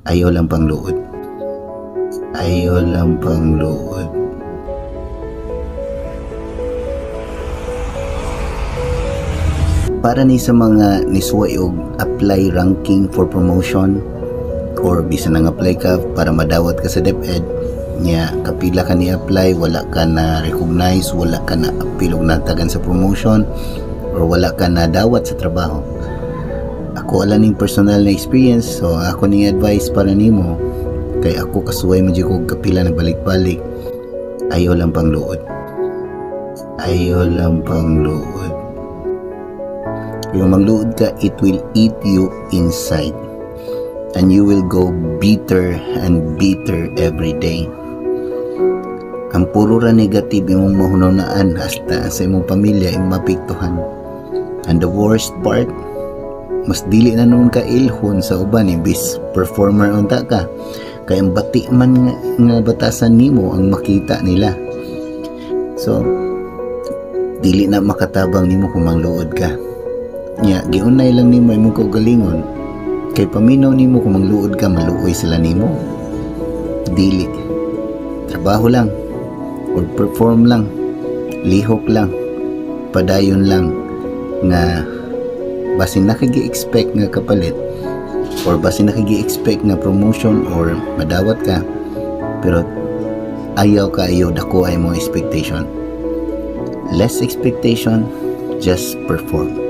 Ayaw lang pangluod. Ayaw lang pangluod. Para ni sa mga nisuway og apply ranking for promotion or bisan nang apply ka para madawat ka sa DepEd nya, kapila ka ni apply, wala ka na recognize, wala ka na apil og natagan sa promotion or wala ka na dawat sa trabaho. Ako ala ning personal na experience, so ako ning advice para nimo, kay ako kasuway mo jud kog kapila nagbalik-balik. Ayaw lang pangluod. Ayaw lang pangluod. Yung mangluod ka, it will eat you inside. And you will go bitter and bitter every day. Ang puro ra negative imong mahunahunaan, hasta sa imong pamilya imong mapiktuhan. And the worst part, mas dili na nuon ka ilhon sa uban imbis performer unta ka. Kay ang bati man nga batasan nimo ang makita nila. So, dili na makatabang nimo kung mangluod ka. Nya, giunay lang nimo imong kaugalingon. Kay paminaw nimo kung mangluod ka, maluoy sila nimo. Dili. Trabaho lang or perform lang. Lihok lang. Padayon lang nga basin nakagi-expect nga kapalit or basin nakagi-expect nga promotion or madawat ka, pero ayaw kaayo dako ay mo expectation. Less expectation, just perform.